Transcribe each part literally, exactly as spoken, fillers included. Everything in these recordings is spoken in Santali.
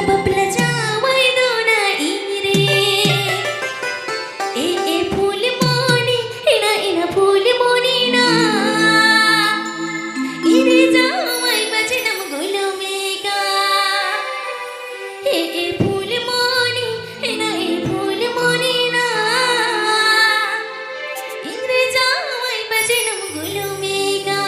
ᱵᱟᱯᱞᱟ ᱡᱟᱶᱟᱭ ᱫᱚ ᱱᱟ ᱤᱧ ᱨᱮ᱾ ᱮ ᱮ ᱯᱷᱩᱞᱢᱚᱱᱤ, ᱮᱱᱟ ᱮᱱᱟ ᱯᱷᱩᱞᱢᱚᱱᱤ ᱱᱟ᱾ ᱤᱧ ᱨᱮ ᱡᱟᱶᱟᱭ ᱵᱟᱡᱱᱟᱢ ᱜᱩᱞᱩᱢᱮ ᱠᱟ᱾ ᱮ ᱮ ᱯᱷᱩᱞᱢᱚᱱᱤ, ᱮᱱᱟ ᱮ ᱯᱷᱩᱞᱢᱚᱱᱤ ᱱᱟ᱾ ᱤᱧ ᱨᱮ ᱡᱟᱶᱟᱭ ᱵᱟᱡᱱᱟᱢ ᱜᱩᱞᱩᱢᱮ ᱠᱟ᱾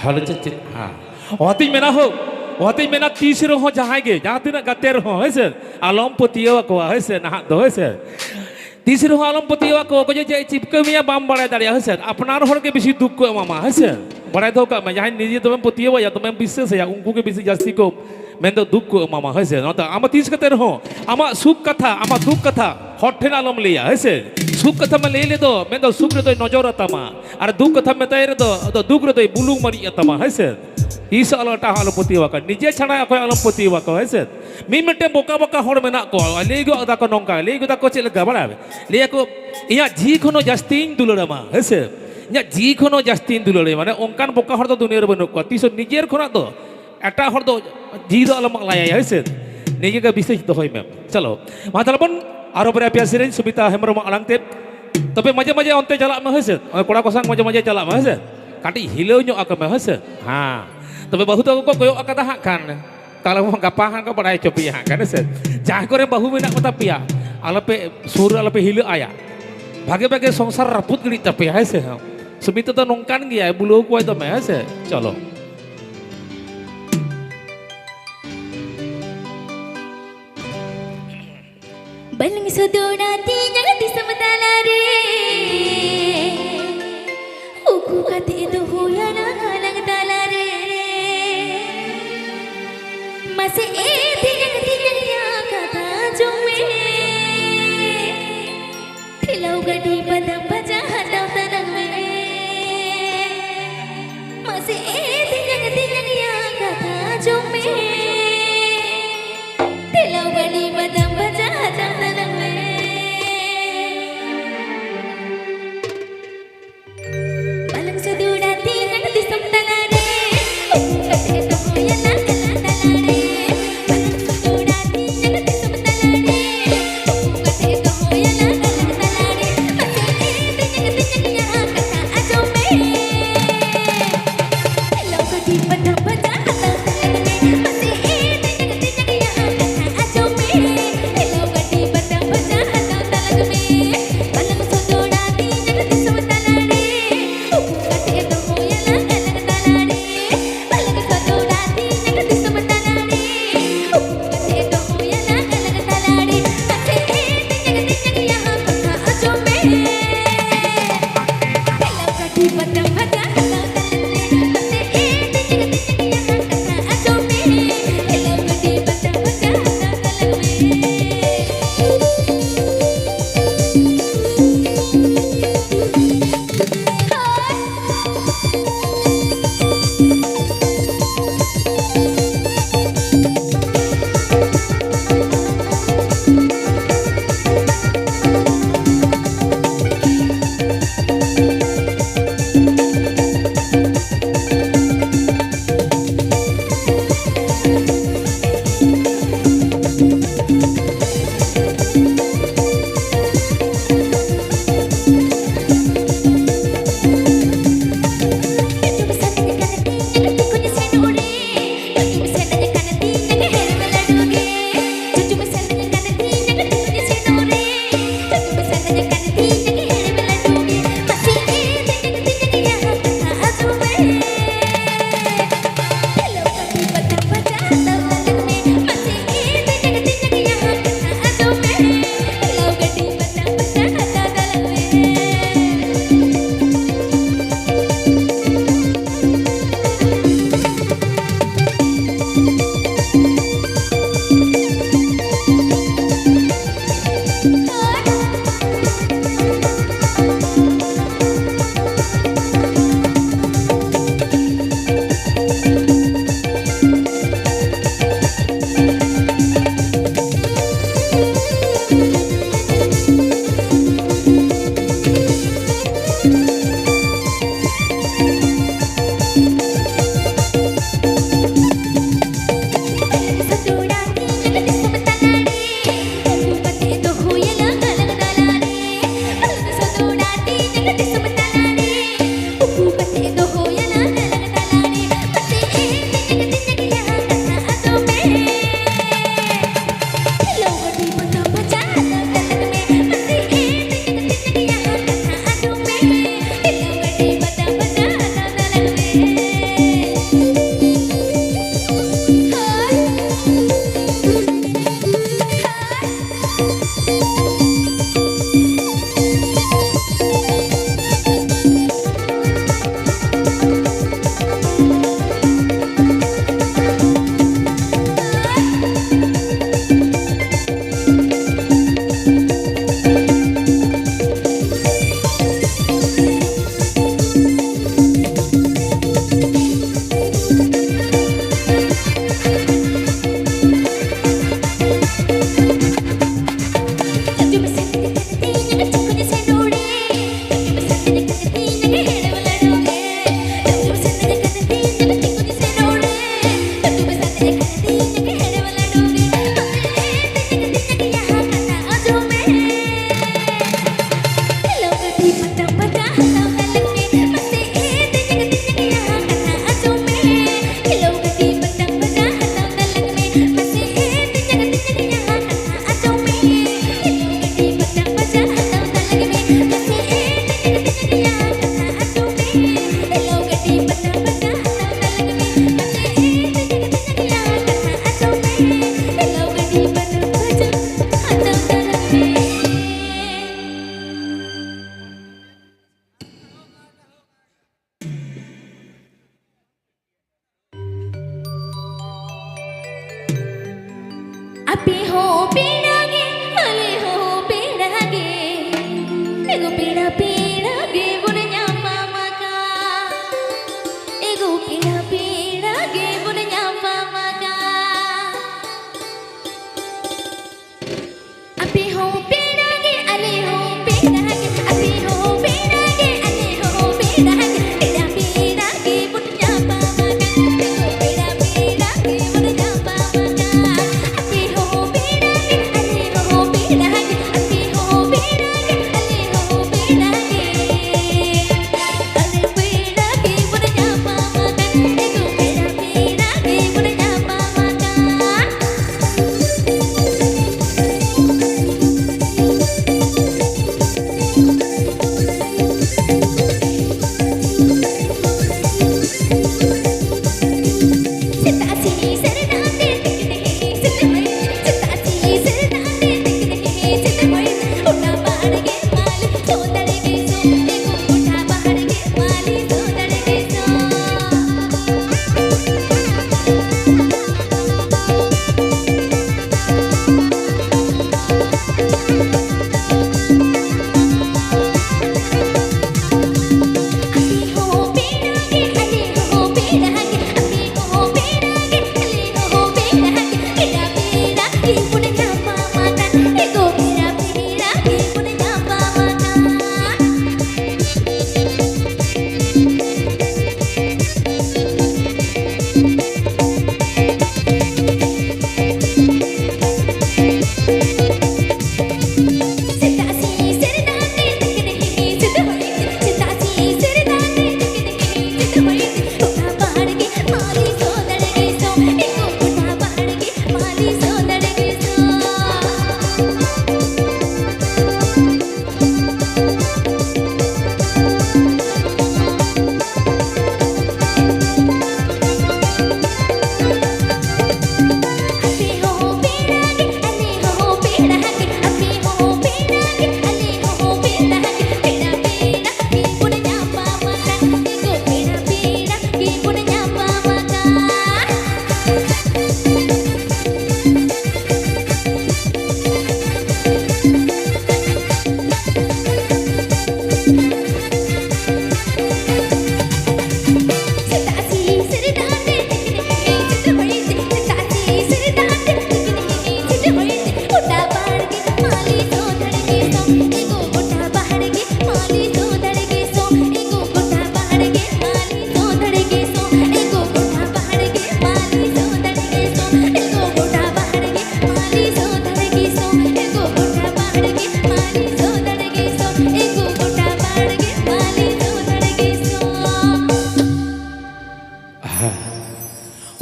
ᱦᱟᱞᱚ ᱪᱮᱫ ᱪᱮᱫ? ᱦᱮᱸ᱾ ᱚᱱᱟᱛᱤᱧ ᱢᱮᱱᱟ ᱦᱳ, ᱚᱱᱟᱛᱤᱧ ᱢᱮᱱᱟ ᱛᱤᱥ ᱨᱮᱦᱚᱸ ᱡᱟᱦᱟᱸᱭ ᱜᱮ, ᱡᱟᱦᱟᱸ ᱛᱤᱱᱟᱹᱜ ᱜᱟᱛᱮ ᱨᱮᱦᱚᱸ, ᱦᱮᱸ ᱥᱮ, ᱟᱞᱚᱢ ᱯᱟᱹᱛᱭᱟᱹᱣ ᱟᱠᱚᱣᱟ, ᱦᱮᱸ ᱥᱮ, ᱱᱟᱦᱟᱜ ᱫᱚ, ᱦᱮᱸ ᱥᱮ᱾ ᱛᱤᱥ ᱨᱮᱦᱚᱸ ᱟᱞᱚᱢ ᱯᱟᱹᱛᱭᱟᱹᱣ ᱟᱠᱚᱣᱟ, ᱚᱠᱚᱭ ᱡᱮ ᱪᱮᱫ ᱮ ᱪᱤᱯᱠᱟᱹ ᱢᱮᱭᱟ ᱵᱟᱢ ᱵᱟᱲᱟᱭ ᱫᱟᱲᱮᱭᱟᱜᱼᱟ, ᱦᱮᱸ ᱥᱮ᱾ ᱟᱯᱱᱟᱨ ᱦᱚᱲ ᱜᱮ ᱵᱮᱥᱤ ᱫᱩᱠ ᱠᱚ ᱮᱢᱟᱢᱟ, ᱦᱮᱸ ᱥᱮ᱾ ᱵᱟᱲᱟᱭ ᱫᱚᱦᱚ ᱠᱟᱜ ᱢᱮ, ᱡᱟᱦᱟᱸᱭ ᱱᱤᱡᱮ ᱫᱚᱢᱮᱢ ᱯᱟᱹᱛᱭᱟᱹᱣ ᱟᱭᱟ, ᱫᱚᱢᱮᱢ ᱵᱤᱥᱥᱟᱹᱥ ᱟᱭᱟ, ᱩᱱᱠᱩ ᱜᱮ ᱵᱮᱥᱤ ᱡᱟᱹᱥᱛᱤ ᱠᱚ ᱢᱮᱱᱫᱚ ᱫᱩᱠ ᱠᱚ ᱮᱢᱟᱢᱟ, ᱦᱳᱭ ᱥᱮ᱾ ᱚᱱᱟᱛᱮ ᱟᱢ ᱛᱤᱥ ᱠᱟᱛᱮ ᱨᱮᱦᱚᱸ ᱟᱢᱟᱜ ᱥᱩᱠ ᱠᱟᱛᱷᱟ, ᱟᱢᱟᱜ ᱫᱩᱠ ᱠᱟᱛᱷᱟ ᱦᱚᱲ ᱴᱷᱮᱱ ᱟᱞᱚᱢ ᱞᱟᱹᱭᱟ, ᱦᱳᱭ ᱥᱮ᱾ ᱥᱩᱠ ᱠᱟᱛᱷᱟ ᱢᱟ ᱞᱟᱹᱭ ᱞᱮᱫᱚ ᱢᱮᱱᱫᱚ ᱥᱩᱠ ᱨᱮᱫᱚᱭ ᱱᱚᱡᱚᱨ ᱟᱛᱟᱢᱟ, ᱟᱨ ᱫᱩᱠ ᱠᱟᱛᱷᱟ ᱢᱮᱛᱟᱭ ᱨᱮᱫᱚ ᱟᱫᱚ ᱫᱩᱠ ᱨᱮᱫᱚᱭ ᱵᱩᱞᱩᱝ ᱢᱟᱹᱨᱤᱡ ᱟᱛᱟᱢᱟ, ᱦᱳᱭ ᱥᱮ᱾ ᱛᱤᱥ ᱦᱚᱸ ᱟᱞᱚ ᱮᱴᱟᱜ ᱦᱚᱲ ᱟᱞᱚ ᱯᱟᱹᱛᱭᱟᱹᱣ ᱟᱠᱟᱱ, ᱱᱤᱡᱮ ᱪᱷᱟᱲᱟ ᱚᱠᱚᱭ ᱟᱞᱚᱢ ᱯᱟᱹᱛᱭᱟᱹᱣ ᱟᱠᱚ, ᱦᱳᱭ ᱥᱮ᱾ ᱢᱤᱫ ᱢᱤᱫᱴᱮᱱ ᱵᱚᱠᱟ ᱵᱚᱠᱟ ᱦᱚᱲ ᱢᱮᱱᱟᱜ ᱠᱚᱣᱟ, ᱞᱟᱹᱭ ᱜᱚᱫ ᱫᱟᱠᱚ ᱱᱚᱝᱠᱟ, ᱞᱟᱹᱭ ᱜᱚᱫᱟ ᱠᱚ ᱪᱮᱫ ᱞᱮᱠᱟ ᱵᱟᱲᱟᱭ ᱢᱮ? ᱞᱟᱹᱭ ᱟᱠᱚ, "ᱤᱧᱟᱹᱜ ᱡᱤᱣᱤ ᱠᱷᱚᱱ ᱦᱚᱸ ᱡᱟᱹᱥᱛᱤᱧ ᱫᱩᱞᱟᱹᱲ ᱟᱢᱟ", ᱦᱳᱭ ᱥᱮ᱾ "ᱤᱧᱟᱹᱜ ᱡᱤᱣᱤ ᱠᱷᱚᱱ ᱦᱚᱸ ᱡᱟᱹᱥᱛᱤᱧ ᱫᱩᱞᱟᱹᱲ ᱟᱢᱟ", ᱢᱟᱱᱮ ᱚᱱᱠᱟᱱ ᱵᱚᱠᱟ ᱦᱚᱲ ᱫᱚ ᱫᱩᱱᱤᱭᱟᱹ ᱨᱮ ᱵᱟᱹᱱᱩᱜ ᱠᱚᱣᱟ᱾ ᱛᱤᱥ ᱦᱚᱸ ᱱᱤᱡᱮᱨ ᱠᱷᱚᱱᱟᱜ ᱫᱚ ᱮᱴᱟᱜ ᱦᱚᱲ ᱫᱚ ᱡᱤᱣᱤ ᱫᱚ ᱟᱞᱚᱢ ᱟᱞᱟᱭᱟᱭᱟ, ᱦᱳᱭ ᱥᱮ᱾ ᱱᱤᱡᱮ ᱜᱮ ᱵᱤᱥᱮᱥ ᱫᱚᱦᱚᱭ ᱢᱮ᱾ ᱪᱚᱞᱚ, ᱢᱟ ᱛᱟᱦᱞᱮ ᱵᱚᱱ ᱟᱨᱚ ᱵᱟᱨᱭᱟ ᱯᱮᱭᱟ ᱥᱮᱨᱮᱧ ᱥᱩᱵᱤᱛᱟ ᱦᱮᱢᱵᱨᱚᱢᱟᱜ ᱟᱲᱟᱝ ᱛᱮ᱾ ᱛᱚᱵᱮ ᱢᱟᱡᱷᱮ ᱢᱟᱡᱷᱮ ᱚᱱᱛᱮ ᱪᱟᱞᱟᱜ ᱢᱮ, ᱦᱳᱭ ᱥᱮ᱾ ᱚᱱᱟ ᱠᱚᱲᱟ ᱠᱚ ᱥᱟᱝ ᱢᱟᱡᱷᱮ ᱢᱟᱡᱷᱮ ᱪᱟᱞᱟᱜ ᱢᱮ, ᱦᱳᱭ ᱥᱮ᱾ ᱠᱟᱹᱴᱤᱡ ᱦᱤᱞᱟᱹᱣ ᱧᱚᱜ ᱟᱠᱚ ᱢᱮ, ᱦᱳᱭ ᱥᱮ᱾ ᱦᱮᱸ᱾ ᱛᱚᱵᱮ ᱵᱟᱹᱦᱩ ᱛᱟᱠᱚ ᱠᱚ ᱠᱚᱭᱚᱜ ᱟᱠᱟᱫᱟ ᱦᱟᱸᱜ ᱠᱷᱟᱱ᱾ ᱛᱟᱦᱞᱮ ᱵᱚᱱ ᱜᱟᱯᱟ ᱦᱟᱸᱜ ᱠᱚ ᱵᱟᱲᱟᱭ ᱦᱚᱪᱚ ᱯᱮᱭᱟ ᱦᱟᱸᱜ ᱠᱷᱟᱱ, ᱦᱮᱸ ᱥᱮ᱾ ᱡᱟᱦᱟᱸᱭ ᱠᱚᱨᱮ ᱵᱟᱹᱦᱩ ᱢᱮᱱᱟᱜ ᱠᱚᱛᱟ ᱯᱮᱭᱟ, ᱟᱞᱚᱯᱮ ᱥᱩᱨ ᱨᱮ ᱟᱞᱚᱯᱮ ᱦᱤᱞᱟᱹᱜ ᱟᱭᱟ᱾ ᱵᱷᱟᱜᱮ ᱵᱷᱟᱜᱮ ᱥᱚᱝᱥᱟᱨ ᱨᱟᱹᱯᱩᱫ ᱜᱤᱰᱤᱜ ᱛᱟᱯᱮᱭᱟ, ᱦᱮᱸ ᱥᱮ᱾ ᱥᱩᱢᱤᱛᱟ ᱫᱚ ᱱᱚᱝᱠᱟᱱ ᱜᱮᱭᱟᱭ, ᱵᱩᱞᱟᱹᱣ ᱠᱚᱣᱟᱭ ᱫᱚᱢᱮ, ᱦᱮᱸ ᱥᱮ? ᱪᱚᱞᱚ᱾ ᱵᱟᱞᱟᱝ ᱥᱚᱫᱚᱨᱟ ᱛᱤᱧᱟᱝ ᱫᱤᱥᱚᱢ ᱛᱟᱞᱟᱨᱮ, ᱩᱠᱩ ᱠᱟᱛᱮ ᱫᱚᱦᱚᱭᱟ ᱱᱟᱜᱟᱞᱟᱝ ᱛᱟᱞᱟᱨᱮ᱾ ᱢᱟᱥᱮ ᱮ ᱛᱤᱧᱟᱝ, ᱛᱤᱧᱟᱝ ᱭᱟ ᱠᱟᱛᱷᱟ ᱟᱸᱡᱚᱢ ᱢᱮ᱾ ᱴᱷᱮᱞᱟᱣ ᱜᱟᱹᱰᱤ ᱵᱟᱫᱟᱢ ᱵᱷᱟᱡᱟ ᱦᱟᱛᱟᱣ ᱛᱟᱞᱟᱝ ᱢᱮ᱾ ᱢᱟᱥᱮ ᱮ ᱛᱤᱧᱟᱝ, ᱛᱤᱧᱟᱝ ᱭᱟ ᱠᱟᱛᱷᱟ ᱟᱸᱡᱚᱢ ᱢᱮ᱾ ᱴᱷᱮᱞᱟᱣ ᱜᱟᱹᱰᱤ ᱵᱟᱫᱟᱢ ᱵᱷᱟᱡᱟ ᱦᱟᱛᱟᱣ ᱛᱟᱞᱟᱝ ᱢᱮ᱾ ᱵᱟᱞᱟᱝ ᱥᱚᱫᱚᱨᱟ ᱛᱤᱧᱟᱝ ᱫᱤᱥᱚᱢ ᱛᱟᱞᱟᱨᱮ, ᱩᱠᱩ ᱠᱟᱛᱮ ᱫᱚᱦᱚᱭᱟ ᱱᱟᱜᱟᱞᱟᱝ ᱛᱟᱞᱟᱨᱮ᱾ ᱵᱟᱞᱟᱝ ᱥᱚᱫᱚᱨᱟ ᱛᱤᱧᱟᱝ ᱫᱤᱥᱚᱢ ᱛᱟᱞᱟᱨᱮ, ᱩᱠᱩ ᱠᱟᱛᱮ ᱫᱚᱦᱚᱭᱟ ᱱᱟᱜᱟᱞᱟᱝ ᱛᱟᱞᱟᱨᱮ᱾ ᱢᱟᱥᱮ ᱮ ᱛᱤᱧᱟᱝ, ᱛᱤᱧᱟᱝ ᱭᱟ ᱠᱟᱛᱷᱟ ᱟᱸᱡᱚᱢ ᱢᱮ᱾ ᱴᱷᱮᱞᱟᱣ ᱜᱟᱹᱰᱤ ᱵᱟᱫᱟᱢ ᱵᱷᱟᱡᱟ ᱦᱟᱛᱟᱣ ᱛᱟᱞᱟᱝ ᱢᱮ᱾ ᱢᱟᱥᱮ ᱮ ᱛᱤᱧᱟᱝ, ᱛᱤᱧᱟᱝ ᱭᱟ ᱠᱟᱛᱷᱟ ᱟᱸᱡᱚᱢ ᱢᱮ᱾ ᱴᱷᱮᱞᱟᱣ ᱜᱟᱹᱰᱤ ᱵᱟᱫᱟᱢ ᱵᱷᱟᱡᱟ ᱦᱟᱛᱟᱣ ᱛᱟᱞᱟᱝ ᱢᱮ᱾ ᱵᱟᱞᱟᱝ ᱥᱚᱫᱚᱨᱟ ᱛᱤᱧᱟᱝ ᱫᱤᱥᱚᱢ ᱛᱟᱞᱟᱨᱮ, ᱩᱠᱩ ᱠᱟᱛᱮ ᱫᱚᱦᱚᱭᱟ ᱱᱟᱜᱟᱞᱟᱝ ᱛᱟᱞᱟᱨᱮ᱾ ᱵᱟᱞᱟᱝ ᱥᱚᱫᱚᱨᱟ ᱛᱤᱧᱟᱝ ᱫᱤᱥᱚᱢ ᱛᱟᱞᱟᱨᱮ, ᱩᱠᱩ ᱠᱟᱛᱮ ᱫᱚᱦᱚᱭᱟ ᱱᱟᱜᱟᱞᱟᱝ ᱛᱟᱞᱟᱨᱮ᱾ ᱢᱟᱥᱮ ᱮ ᱛᱤᱧᱟᱝ, ᱛᱤᱧᱟᱝ ᱭᱟ ᱠᱟᱛᱷᱟ ᱟᱸᱡᱚᱢ ᱢᱮ᱾ ᱴᱷᱮᱞᱟᱣ ᱜᱟᱹᱰᱤ ᱵᱟᱫᱟᱢ ᱵᱷᱟᱡᱟ ᱦᱟᱛᱟᱣ ᱛᱟᱞᱟᱝ ᱢᱮ᱾ ᱢᱟᱥᱮ ᱮ ᱛᱤᱧᱟᱝ, ᱛᱤᱧᱟᱝ ᱭᱟ ᱠᱟᱛᱷᱟ ᱟᱸᱡᱚᱢ ᱢᱮ᱾ ᱴᱷᱮᱞᱟᱣ ᱜᱟᱹᱰᱤ ᱵᱟᱫᱟᱢ ᱵᱷᱟᱡᱟ ᱦᱟᱛᱟᱣ ᱛᱟᱞᱟᱝ ᱢᱮ᱾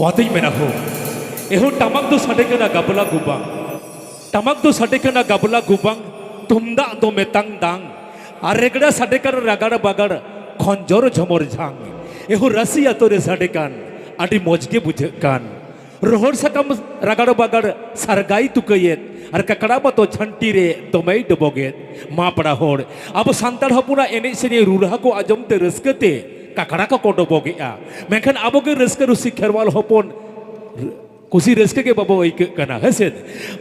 ᱯᱟᱛᱤᱧ ᱢᱮᱱᱟ ᱦᱳ᱾ ᱮᱦᱳ, ᱴᱟᱢᱟᱠ ᱫᱚ ᱥᱟᱰᱮ ᱠᱟᱱᱟ ᱜᱟᱵᱞᱟ ᱜᱩᱵᱟᱝ᱾ ᱴᱟᱢᱟᱠ ᱫᱚ ᱥᱟᱰᱮ ᱠᱟᱱᱟ ᱜᱟᱵᱞᱟ ᱜᱩᱵᱟᱝ᱾ ᱛᱩᱢᱫᱟᱜ ᱫᱚ ᱢᱮᱛᱟᱝ ᱫᱟᱝ᱾ ᱟᱨ ᱨᱮᱜᱽᱲᱟ ᱥᱟᱰᱮ ᱠᱟᱱᱟ ᱨᱟᱜᱟᱲ ᱵᱟᱜᱟᱲ, ᱠᱷᱚᱸᱡᱚᱨ ᱡᱷᱚᱢᱚᱨ ᱡᱷᱟᱝ᱾ ᱮᱦᱳ, ᱨᱟᱹᱥᱤ ᱟᱛᱳ ᱨᱮ ᱥᱟᱰᱮ ᱠᱟᱱ, ᱟᱹᱰᱤ ᱢᱚᱡᱽ ᱜᱮ ᱵᱩᱡᱷᱟᱹᱜ ᱠᱟᱱ᱾ ᱨᱚᱦᱚᱲ ᱥᱟᱠᱟᱢ ᱨᱟᱜᱟᱲ ᱵᱟᱜᱟᱲ, ᱥᱟᱨᱜᱟᱭ ᱛᱩᱠᱟᱹᱭᱮᱫ, ᱟᱨ ᱠᱟᱠᱲᱟ ᱢᱟᱛᱚ ᱡᱷᱟᱹᱱᱴᱤ ᱨᱮ ᱫᱚᱢᱮᱭ ᱰᱚᱵᱚᱜᱮᱫ᱾ ᱢᱟ ᱯᱮᱲᱟ ᱦᱚᱲ, ᱟᱵᱚ ᱥᱟᱱᱛᱟᱲ ᱦᱚᱯᱚᱱᱟᱜ ᱮᱱᱮᱡ ᱥᱮᱨᱮᱧ ᱨᱩ ᱨᱟᱦᱟ ᱠᱚ ᱟᱸᱡᱚᱢ ᱛᱮ ᱨᱟᱹᱥᱠᱟᱹ ᱛᱮ ᱠᱟᱠᱲᱟ ᱠᱚᱠᱚ ᱰᱚᱵᱚᱜᱮᱜᱼᱟ᱾ ᱢᱮᱱᱠᱷᱟᱱ ᱟᱵᱚ ᱜᱮ ᱨᱟᱹᱥᱠᱟᱹ ᱨᱩᱥᱤᱠ ᱠᱷᱮᱨᱣᱟᱞ ᱦᱚᱯᱚᱱ ᱠᱩᱥᱤ ᱨᱟᱹᱥᱠᱟᱹ ᱜᱮ ᱵᱟᱵᱚ ᱟᱹᱭᱠᱟᱹᱜ ᱠᱟᱱᱟ, ᱦᱮᱸ ᱥᱮ?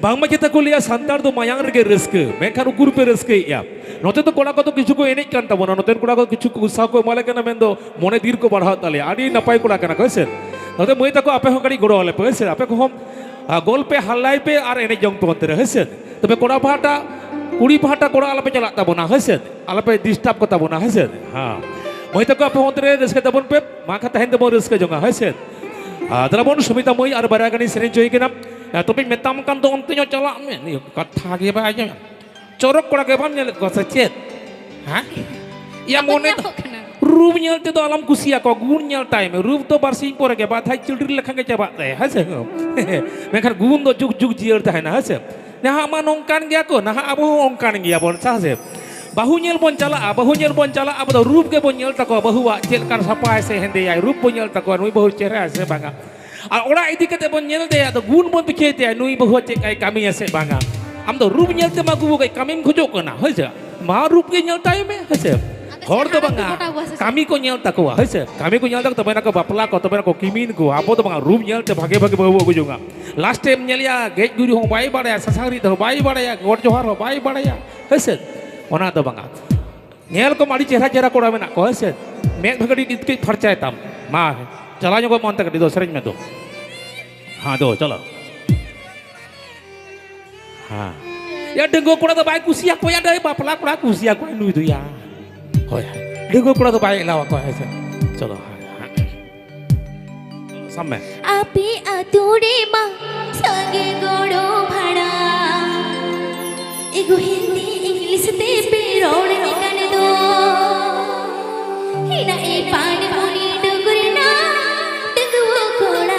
ᱵᱟᱝᱢᱟ ᱪᱮᱛᱟ ᱠᱚ ᱞᱟᱹᱭᱟ ᱥᱟᱱᱛᱟᱲ ᱫᱚ ᱢᱟᱭᱟᱝ ᱨᱮᱜᱮ ᱨᱟᱹᱥᱠᱟᱹ, ᱢᱮᱱᱠᱷᱟᱱ ᱩᱠᱩᱨ ᱯᱮ ᱨᱟᱹᱥᱠᱟᱹᱭᱮᱜᱼᱟ? ᱱᱚᱛᱮ ᱫᱚ ᱠᱚᱲᱟ ᱠᱚᱫᱚ ᱠᱤᱪᱷᱩ ᱠᱚ ᱮᱱᱮᱡ ᱠᱟᱱ ᱛᱟᱵᱚᱱᱟ, ᱱᱚᱛᱮᱱ ᱠᱚᱲᱟ ᱠᱚ ᱠᱤᱪᱷᱩ ᱠᱚ ᱩᱛᱥᱟᱦᱚ ᱠᱚ ᱮᱢᱟᱞᱮ ᱠᱟᱱᱟ, ᱢᱮᱱᱫᱚ ᱢᱚᱱᱮ ᱫᱤᱨ ᱠᱚ ᱵᱟᱲᱦᱟᱣ ᱛᱟᱞᱮᱭᱟ᱾ ᱟᱹᱰᱤ ᱱᱟᱯᱟᱭ ᱠᱚᱲᱟ ᱠᱟᱱᱟ ᱠᱚ, ᱦᱮᱸ ᱥᱮ? ᱱᱚᱛᱮ ᱢᱟᱹᱭ ᱛᱟᱠᱚ, ᱟᱯᱮ ᱦᱚᱸ ᱠᱟᱹᱴᱤᱡ ᱜᱚᱲᱚ ᱟᱞᱮ ᱯᱮ, ᱦᱮᱸ ᱥᱮ? ᱟᱯᱮ ᱠᱚᱦᱚᱸ, ᱟ, ᱜᱚᱞ ᱯᱮ, ᱦᱟᱞᱞᱟᱭ ᱯᱮ ᱟᱨ ᱮᱱᱮᱡ ᱡᱚᱝ ᱯᱮ ᱚᱱᱛᱮ ᱨᱮ, ᱦᱮᱸ ᱥᱮ? ᱛᱚᱵᱮ ᱠᱚᱲᱟ ᱯᱟᱦᱴᱟ, ᱠᱩᱲᱤ ᱯᱟᱦᱴᱟ ᱠᱚᱲᱟ ᱟᱞᱚᱯᱮ ᱪᱟᱞᱟᱜ ᱛᱟᱵᱚᱱᱟ, ᱦᱮᱸ ᱥᱮ? ᱟᱞᱚᱯᱮ ᱰᱤᱥᱴᱟᱵ ᱠᱚ ᱛᱟᱵᱚᱱᱟ, ᱦᱮᱸ ᱥᱮ? ᱦᱮᱸ᱾ ᱢᱟᱹᱭ ᱛᱟᱠᱚ, ᱟᱯᱮ ᱦᱚᱸ ᱚᱱᱛᱮ ᱨᱮ ᱨᱟᱹᱥᱠᱟᱹ ᱛᱟᱵᱚᱱ ᱯᱮ, ᱢᱟ ᱠᱷᱟᱱ ᱛᱟᱦᱮᱱ ᱛᱮᱵᱚᱱ ᱨᱟᱹᱥᱠᱟᱹ ᱡᱚᱝᱟ, ᱦᱮᱸ ᱥᱮ? ᱟᱨ ᱫᱮᱞᱟ ᱵᱚᱱ, ᱥᱩᱢᱤᱛᱟ ᱢᱟᱹᱭ ᱟᱨ ᱵᱟᱨᱭᱟ ᱜᱟᱱᱤᱧ ᱥᱮᱨᱮᱧ ᱦᱚᱪᱚᱭ ᱠᱟᱱᱟ᱾ ᱟᱨ ᱛᱚᱵᱮᱧ ᱢᱮᱛᱟᱢ ᱠᱟᱱ ᱫᱚ ᱚᱱᱛᱮ ᱧᱚᱜ ᱪᱟᱞᱟᱜ ᱢᱮ, ᱱᱤᱭᱟᱹ ᱠᱟᱛᱷᱟ ᱜᱮ ᱵᱟᱭ ᱟᱸᱡᱚᱢᱟ᱾ ᱪᱚᱨᱚᱠ ᱠᱚᱲᱟ ᱜᱮ ᱵᱟᱢ ᱧᱮᱞᱮᱫ ᱠᱚᱣᱟ ᱥᱮ ᱪᱮᱫ? ᱦᱮᱸ? ᱤᱭᱟ, ᱵᱟᱠᱚ ᱢᱚᱱᱮ ᱫᱚ ᱧᱮᱞᱚᱜ ᱠᱟᱱᱟ᱾ ᱨᱩᱯ ᱧᱮᱞ ᱛᱮᱫᱚ ᱟᱞᱚᱢ ᱠᱩᱥᱤᱭᱟᱠᱚᱣᱟ, ᱜᱩᱱ ᱧᱮᱞ ᱛᱟᱭ ᱢᱮ᱾ ᱨᱩᱯ ᱫᱚ ᱵᱟᱨᱥᱤᱧ ᱯᱚᱨᱮ ᱜᱮ, ᱵᱟᱨ ᱫᱷᱟᱣ ᱪᱤᱞᱰᱨᱤ ᱞᱮᱠᱷᱟᱱ ᱜᱮ ᱪᱟᱵᱟᱜ ᱛᱟᱭᱟ, ᱦᱮᱸ ᱥᱮ? ᱢᱮᱱᱠᱷᱟᱱ ᱜᱩᱱ ᱫᱚ ᱡᱩᱜᱽ ᱡᱩᱜᱽ ᱡᱤᱭᱟᱹᱲ ᱛᱟᱦᱮᱱᱟ, ᱦᱮᱸ ᱥᱮ? ᱱᱟᱦᱟᱜ ᱢᱟ ᱱᱚᱝᱠᱟᱱ ᱜᱮᱭᱟ ᱠᱚ, ᱱᱟᱦᱟᱜ ᱟᱵᱚ ᱦᱚᱸ ᱚᱱᱠᱟᱱ ᱜᱮᱭᱟ ᱵᱚᱱ, ᱥᱮ ᱪᱮᱫ? ᱵᱟᱹᱦᱩ ᱧᱮᱞ ᱵᱚᱱ ᱪᱟᱞᱟᱜᱼᱟ, ᱵᱟᱹᱦᱩ ᱧᱮᱞ ᱵᱚᱱ ᱪᱟᱞᱟᱜᱼᱟ, ᱟᱵᱚ ᱫᱚ ᱨᱩᱯ ᱜᱮᱵᱚᱱ ᱧᱮᱞ ᱛᱟᱠᱚᱣᱟ, ᱵᱟᱹᱦᱩᱣᱟᱜ ᱪᱮᱫ ᱞᱮᱠᱟᱱ ᱥᱟᱯᱷᱟᱭ ᱥᱮ ᱦᱮᱸᱫᱮᱭᱟᱭ, ᱨᱩᱯ ᱵᱚᱱ ᱧᱮᱞ ᱛᱟᱠᱚᱣᱟ, ᱱᱩᱭ ᱵᱟᱹᱦᱩ ᱪᱮᱦᱨᱟ ᱥᱮ ᱵᱟᱝᱟ᱾ ᱟᱨ ᱚᱲᱟᱜ ᱤᱫᱤ ᱠᱟᱛᱮ ᱵᱚᱱ ᱧᱮᱞ ᱛᱟᱭᱟ, ᱟᱫᱚ ᱜᱩᱱ ᱵᱚᱱ ᱯᱤᱪᱷᱟᱹᱭ ᱛᱟᱭᱟ, ᱱᱩᱭ ᱵᱟᱹᱦᱩ ᱪᱮᱫ ᱞᱮᱠᱟᱭ ᱠᱟᱹᱢᱤᱭᱟ ᱥᱮ ᱵᱟᱝᱟ᱾ ᱟᱢ ᱫᱚ ᱨᱩᱯ ᱧᱮᱞ ᱛᱮᱢᱟ ᱟᱹᱜᱩ ᱠᱟᱭ, ᱠᱟᱹᱢᱤᱢ ᱠᱷᱚᱡᱚᱜ ᱠᱟᱱᱟ, ᱦᱳᱭ ᱥᱮ? ᱢᱟ ᱨᱩᱯ ᱜᱮ ᱧᱮᱞ ᱛᱟᱭ ᱢᱮ, ᱦᱳᱭ ᱥᱮ? ᱟᱫᱚ ᱦᱚᱲ ᱫᱚ ᱪᱮᱫ ᱵᱟᱝᱟ, ᱠᱟᱹᱢᱤ ᱠᱚ ᱧᱮᱞ ᱛᱟᱠᱚᱣᱟ, ᱦᱳᱭ ᱥᱮ? ᱠᱟᱹᱢᱤ ᱠᱚ ᱧᱮᱞ ᱛᱟᱠᱚ, ᱛᱚᱵᱮ ᱱᱟᱠᱚ ᱵᱟᱯᱞᱟ ᱠᱚ, ᱛᱚᱵᱮ ᱱᱟᱠᱚ ᱠᱤᱢᱤᱱ ᱠᱚ᱾ ᱟᱵᱚ ᱫᱚ ᱵᱟᱝᱟ, ᱨᱩᱯ ᱧᱮᱞ ᱛᱮ ᱵᱷᱟᱜᱮ ᱵᱷᱟᱜᱮ ᱵᱟᱹᱦᱩ ᱟᱹᱜᱩ ᱡᱚᱝᱟ᱾ ᱞᱟᱥᱴ ᱮᱢ ᱧᱮᱞᱮᱭᱟ, ᱜᱮᱡ ᱜᱩᱨᱤᱡ ᱦᱚᱸ ᱵᱟᱭ ᱵᱟᱲᱟᱭᱟ, ᱥᱟᱥᱟᱝ ᱨᱤᱫ ᱦᱚᱸ ᱵᱟᱭ ᱵᱟᱲᱟᱭᱟ, ᱜᱚᱰ ᱡᱚᱦᱟᱨ ᱦᱚᱸ ᱵᱟᱭ ᱵᱟᱲᱟᱭᱟ, ᱦᱳᱭ ᱥᱮ? ᱚᱱᱟ ᱫᱚ ᱵᱟᱝᱟ᱾ ᱧᱮᱞ ᱠᱚᱢ, ᱟᱹᱰᱤ ᱪᱮᱦᱨᱟ ᱪᱮᱦᱨᱟ ᱠᱚᱲᱟ ᱢᱮᱱᱟᱜ ᱠᱚᱣᱟ, ᱦᱮᱸ ᱥᱮ? ᱢᱮᱫ ᱵᱷᱟᱹᱜᱟᱹᱰᱤ ᱱᱤᱛ ᱠᱟᱹᱡ ᱯᱷᱟᱨᱪᱟᱭ ᱛᱟᱢ᱾ ᱢᱟ, ᱪᱟᱞᱟᱣ ᱧᱚᱜᱚᱜ ᱢᱮ ᱚᱱᱛᱮ ᱠᱟᱹᱴᱤᱡ ᱫᱚ, ᱥᱮᱨᱮᱧ ᱢᱮ ᱫᱚ᱾ ᱦᱮᱸ, ᱫᱚ, ᱪᱟᱞᱟᱣ᱾ ᱦᱮᱸ᱾ ᱭᱟ, ᱰᱟᱺᱜᱩᱣᱟᱹ ᱠᱚᱲᱟ ᱫᱚ ᱵᱟᱭ ᱠᱩᱥᱤᱭᱟᱠᱚᱣᱟ, ᱭᱟ, ᱰᱟᱹᱭ ᱵᱟᱯᱞᱟ ᱠᱚᱲᱟ ᱠᱩᱥᱤᱭᱟᱠᱚᱣᱟ ᱱᱩᱭ ᱫᱚ, ᱭᱟ᱾ ᱦᱳᱭ, ᱦᱳᱭ᱾ ᱰᱟᱺᱜᱩᱣᱟᱹ ᱠᱚᱲᱟ ᱫᱚ ᱵᱟᱭ ᱮᱞᱟᱣ ᱟᱠᱚᱣᱟ, ᱦᱮᱸ ᱥᱮ? ᱪᱚᱞᱚ, ᱦᱮᱸ, ᱦᱮᱸ᱾ ᱥᱟᱵ ᱢᱮ᱾ ᱟᱯᱮ ᱟᱹᱛᱩ ᱨᱮᱢᱟ ᱥᱟᱸᱜᱮ ᱜᱚᱲᱚ ᱵᱷᱟᱲᱟ᱾ ᱮᱜᱳ ᱦᱤᱱᱫᱤ ᱤᱝᱞᱤᱥ ᱛᱮ ᱯᱮ ᱨᱚᱲ ᱠᱟᱱ ᱫᱚ᱾ ᱦᱮᱱᱟᱜ ᱮ ᱯᱟᱱ ᱢᱩᱱᱤ ᱰᱩᱜᱩᱨ ᱨᱮᱱᱟᱜ ᱰᱟᱺᱜᱩᱣᱟᱹ ᱠᱚᱲᱟ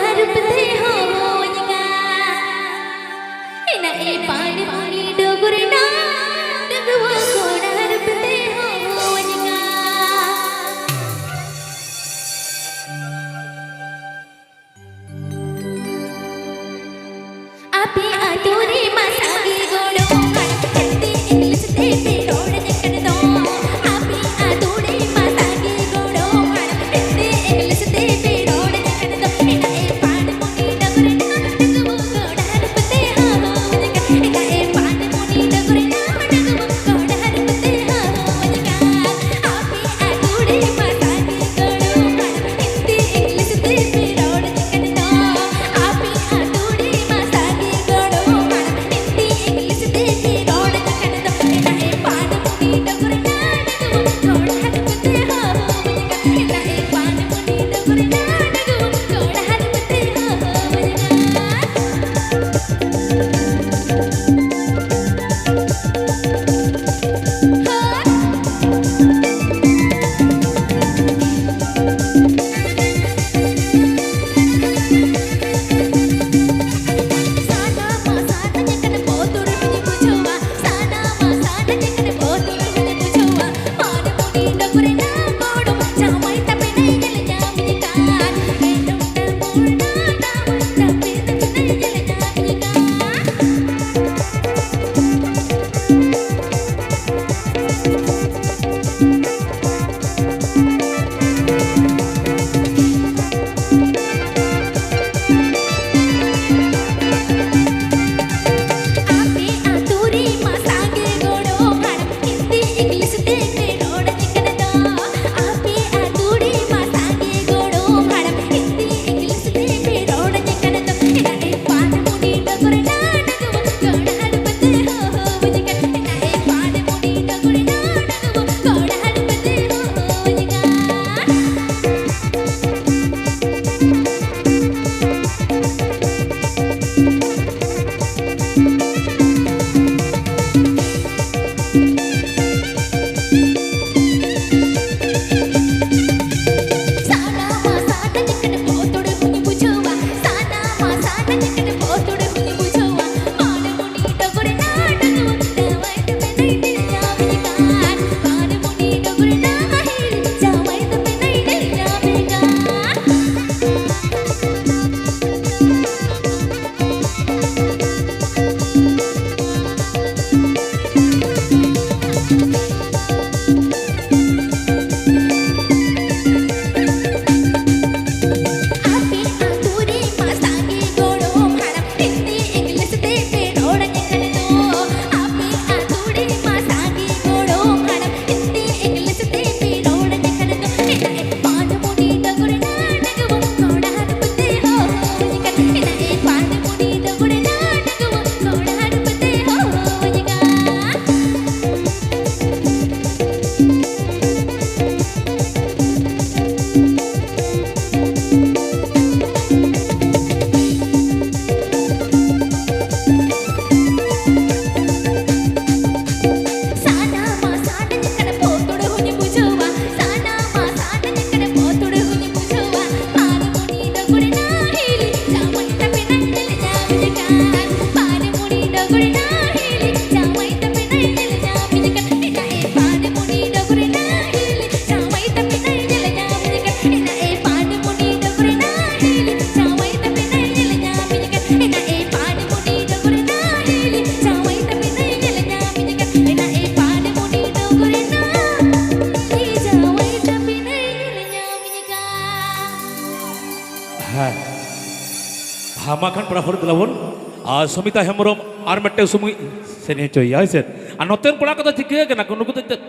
ᱦᱮᱸ᱾ ᱦᱟᱢᱟ ᱠᱷᱟᱱ ᱯᱮᱲᱟ ᱦᱚᱲ ᱫᱮᱞᱟ ᱵᱚᱱ᱾ ᱟᱨ ᱥᱩᱢᱤᱛᱟ ᱦᱮᱢᱵᱨᱚᱢ ᱟᱨ ᱢᱤᱫᱴᱮᱱ ᱥᱚᱢᱚᱭ ᱥᱮᱨᱮᱧ ᱦᱚᱪᱚᱭᱮᱭᱟ, ᱦᱳᱭ ᱥᱮ᱾ ᱟᱨ ᱱᱚᱛᱮᱱ ᱠᱚᱲᱟ ᱠᱚᱫᱚ ᱪᱤᱠᱟᱹ ᱠᱟᱱᱟ ᱠᱚ? ᱱᱩᱠᱩ ᱫᱚ ᱪᱮᱫ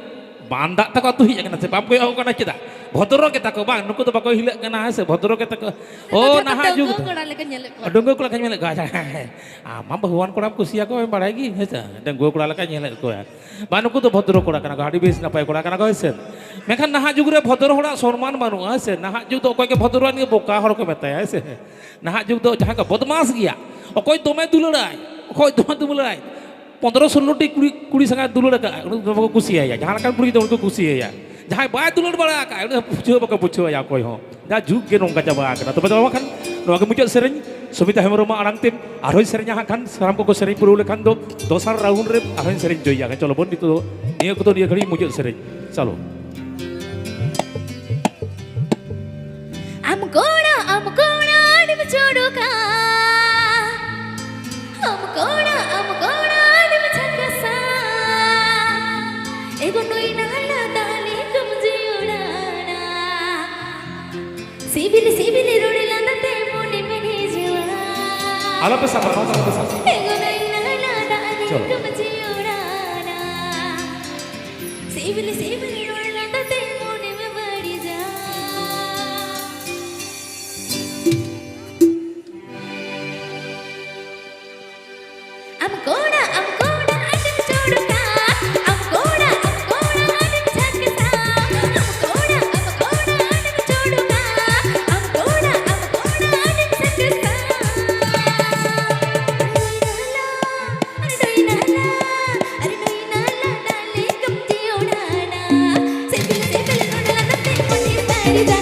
ᱵᱟᱱ ᱫᱟᱜ ᱛᱟᱠᱚ ᱟᱹᱛᱩ ᱦᱮᱡ ᱟᱠᱟᱱᱟ ᱥᱮ? ᱵᱟᱢ ᱠᱚᱭᱚᱜ ᱟᱠᱚ ᱠᱟᱱᱟ ᱪᱮᱫᱟᱜ? ᱵᱷᱚᱫᱨᱚ ᱜᱮᱛᱟ ᱠᱚ ᱵᱟᱝ? ᱱᱩᱠᱩ ᱫᱚ ᱵᱟᱠᱚ ᱦᱤᱞᱟᱹᱜ ᱠᱟᱱᱟ, ᱦᱮᱸ ᱥᱮ? ᱵᱷᱚᱫᱨᱚ ᱜᱮᱛᱟ ᱠᱚ᱾ ᱱᱤᱛᱚᱜ ᱚ, ᱡᱚᱛᱚ ᱱᱟᱦᱟᱜ ᱡᱩᱜᱽ ᱰᱟᱺᱜᱩᱣᱟᱹ ᱫᱚ᱾ ᱠᱚᱲᱟ ᱞᱮᱠᱟ ᱧᱮᱞᱮᱫ ᱠᱚᱣᱟ᱾ ᱰᱟᱺᱜᱩᱣᱟᱹ ᱠᱚᱲᱟ ᱞᱮᱠᱟ ᱧᱮᱞᱮᱫ ᱠᱚᱣᱟ᱾ ᱟᱪᱪᱷᱟ, ᱦᱮᱸ, ᱦᱮᱸ᱾ ᱟᱢ ᱢᱟ ᱵᱟᱹᱦᱩᱣᱟᱱ ᱠᱚᱲᱟᱢ ᱠᱩᱥᱤᱭᱟᱠᱚᱣᱟ, ᱵᱟᱲᱟᱭ ᱜᱮ, ᱦᱮᱸ ᱥᱮ? ᱰᱟᱺᱜᱩᱣᱟᱹ ᱠᱚᱲᱟ ᱞᱮᱠᱟ ᱧᱮᱞᱮᱫ ᱠᱚᱣᱟ᱾ ᱵᱟ, ᱱᱩᱠᱩ ᱫᱚ ᱵᱷᱚᱫᱨᱚ ᱠᱚᱲᱟ ᱠᱟᱱᱟ ᱠᱚ, ᱟᱹᱰᱤ ᱵᱮᱥ ᱱᱟᱯᱟᱭ ᱠᱚᱲᱟ ᱠᱟᱱᱟ ᱠᱚ, ᱦᱮᱸ ᱥᱮ? ᱢᱮᱱᱠᱷᱟᱱ ᱱᱟᱦᱟᱜ ᱡᱩᱜᱽ ᱨᱮ ᱵᱷᱚᱫᱨᱚ ᱦᱚᱲᱟᱜ ᱥᱚᱱᱢᱟᱱ ᱵᱟᱹᱱᱩᱜᱼᱟ, ᱦᱮᱸ ᱥᱮ? ᱱᱟᱦᱟᱜ ᱡᱩᱜᱽ ᱫᱚ ᱚᱠᱚᱭ ᱜᱮ ᱵᱷᱚᱫᱨᱚ ᱟᱱ ᱜᱮ ᱵᱚᱠᱟ ᱦᱚᱲ ᱠᱚ ᱢᱮᱛᱟᱭᱟ, ᱦᱮᱸ ᱥᱮ? ᱱᱟᱦᱟᱜ ᱡᱩᱜᱽ ᱫᱚ ᱡᱟᱦᱟᱸᱭ ᱠᱚ ᱵᱚᱫᱢᱟᱥ ᱜᱮᱭᱟ, ᱚᱠᱚᱭ ᱫᱚᱢᱮ ᱫᱩᱞᱟᱹᱲᱟᱭ, ᱚᱠᱚᱭ ᱫᱚᱢᱮ ᱫᱩᱞᱟᱹᱲᱟᱭ, ᱯᱚᱱᱫᱽᱨᱚ ᱥᱳᱞᱳ ᱴᱤ ᱠᱩᱲᱤ, ᱠᱩᱲᱤ ᱥᱟᱸᱜᱮ ᱫᱩᱞᱟᱹᱲ ᱟᱠᱟᱫ, ᱩᱱᱤ ᱫᱚ ᱵᱟᱠᱚ ᱠᱩᱥᱤᱭᱟᱭᱟ᱾ ᱡᱟᱦᱟᱸ ᱞᱮᱠᱟᱱ ᱠᱩᱲᱤ ᱜᱤᱫᱽᱨᱟᱹ ᱩᱱᱤ ᱠᱚ ᱠᱩᱥᱤᱭᱟᱭᱟ᱾ ᱡᱟᱦᱟᱸᱭ ᱵᱟᱭ ᱫᱩᱞᱟᱹᱲ ᱵᱟᱲᱟ ᱟᱠᱟᱫ, ᱩᱱᱤ ᱫᱚ ᱵᱩᱡᱷᱟᱹᱣ ᱵᱟᱠᱚ ᱵᱩᱡᱷᱟᱹᱣᱟᱭᱟ ᱚᱠᱚᱭ ᱦᱚᱸ᱾ ᱡᱟ ᱡᱩᱜᱽ ᱜᱮ ᱱᱚᱝᱠᱟ ᱪᱟᱵᱟ ᱟᱠᱟᱱᱟ᱾ ᱛᱚᱵᱮ ᱫᱚ ᱵᱟᱝᱠᱷᱟᱱ ᱱᱚᱣᱟ ᱜᱮ ᱢᱩᱪᱟᱹᱫ ᱥᱮᱨᱮᱧ᱾ ᱥᱩᱢᱤᱛᱟ ᱦᱮᱢᱵᱨᱚᱢᱟᱜ ᱟᱲᱟᱝ ᱛᱮ ᱟᱨᱦᱚᱸᱭ ᱥᱮᱨᱮᱧᱟ ᱦᱟᱸᱜ ᱠᱷᱟᱱ, ᱥᱟᱱᱟᱢ ᱠᱚᱠᱚ ᱥᱮᱨᱮᱧ ᱯᱩᱨᱟᱹᱣ ᱞᱮᱠᱷᱟᱱ ᱫᱚ ᱫᱚᱥᱟᱨ ᱨᱟᱣᱩᱱᱰ ᱨᱮ ᱟᱨᱦᱚᱸᱧ ᱥᱮᱨᱮᱧ ᱦᱚᱪᱚᱭᱮᱭᱟ᱾ ᱪᱚᱞᱚ ᱵᱚᱱ, ᱱᱤᱛᱚᱜ ᱫᱚ ᱱᱤᱭᱟᱹ ᱠᱚᱫᱚ ᱱᱤᱭᱟᱹ ᱜᱷᱟᱹᱲᱤᱡ ᱢᱩᱪᱟᱹᱫ ᱥᱮᱨᱮᱧ᱾ ᱪᱚᱞᱚ᱾ ᱟᱢ ᱠᱚᱲᱟ, ᱟᱢ ᱠᱚᱲᱟ, ᱟᱹᱰᱤᱢ ᱪᱚᱨᱚᱠᱟ᱾ ᱟᱢ ᱠᱚᱲᱟ, ᱟᱢ ᱠᱚᱲᱟ, ᱟᱹᱰᱤᱢ ᱡᱷᱟᱠᱟᱥᱟ᱾ ᱮᱜᱳ ᱱᱩᱭ ᱱᱟᱞᱟ ᱫᱟᱜ ᱞᱮᱠᱟᱢ ᱡᱤᱭᱚᱲᱟᱱᱟ᱾ ᱥᱤᱵᱤᱞ, ᱥᱤᱵᱤᱞ ᱨᱚᱲ ᱞᱟᱸᱫᱟ ᱛᱮ ᱢᱚᱱᱮᱢ ᱨᱤᱡᱷᱟᱹᱣᱟ᱾ ᱟᱞᱚᱯᱮ ᱥᱟᱵᱟ, ᱱᱚᱣᱟ ᱫᱚ ᱟᱞᱚᱯᱮ ᱥᱟᱵᱟ᱾ ᱮᱜᱳ ᱱᱩᱭ ᱱᱟᱞᱟ ᱫᱟᱜ ᱪᱚᱞᱚ᱾ ᱞᱮᱠᱟᱢ ᱡᱤᱭᱚᱲᱟᱱᱟ᱾ ᱥᱤᱵᱤᱞ, ᱥᱤᱵᱤᱞ ᱨᱚᱲ ᱞᱟᱸᱫᱟ ᱛᱮ ᱢᱚᱱᱮᱢ ᱵᱟᱹᱲᱤᱡᱟ᱾ ᱟᱢ ᱠᱚᱲᱟ, ᱟᱢ ᱠᱚᱲᱟ, ᱟᱹᱰᱤᱢ ᱪᱚᱨᱚᱠᱟ᱾ ᱟᱢ ᱠᱚᱲᱟ, ᱟᱢ ᱠᱚᱲᱟ, ᱟᱹᱰᱤᱢ ᱡᱷᱟᱠᱟᱥᱟ᱾ ᱟᱢ ᱠᱚᱲᱟ, ᱟᱢ ᱠᱚᱲᱟ, ᱟᱹᱰᱤᱢ ᱪᱚᱨᱚᱠᱟ᱾ ᱟᱢ ᱠᱚᱲᱟ, ᱟᱢ ᱠᱚᱲᱟ, ᱟᱹᱰᱤᱢ ᱡᱷᱟᱠᱟᱥᱟ᱾ ᱱᱩᱭ ᱱᱟᱞᱟ, ᱱᱩᱭ ᱱᱟᱞᱟ, ᱟᱨ ᱱᱩᱭ ᱱᱟᱞᱟ ᱫᱟᱜ ᱞᱮᱠᱟᱢ ᱡᱤᱭᱚᱲᱟᱱᱟ᱾ ᱥᱤᱵᱤᱞ, ᱥᱤᱵᱤᱞ ᱨᱚᱲ ᱞᱟᱸᱫᱟ ᱛᱮ ᱢᱚᱱᱮ ᱵᱟᱹᱲᱤᱡᱟ᱾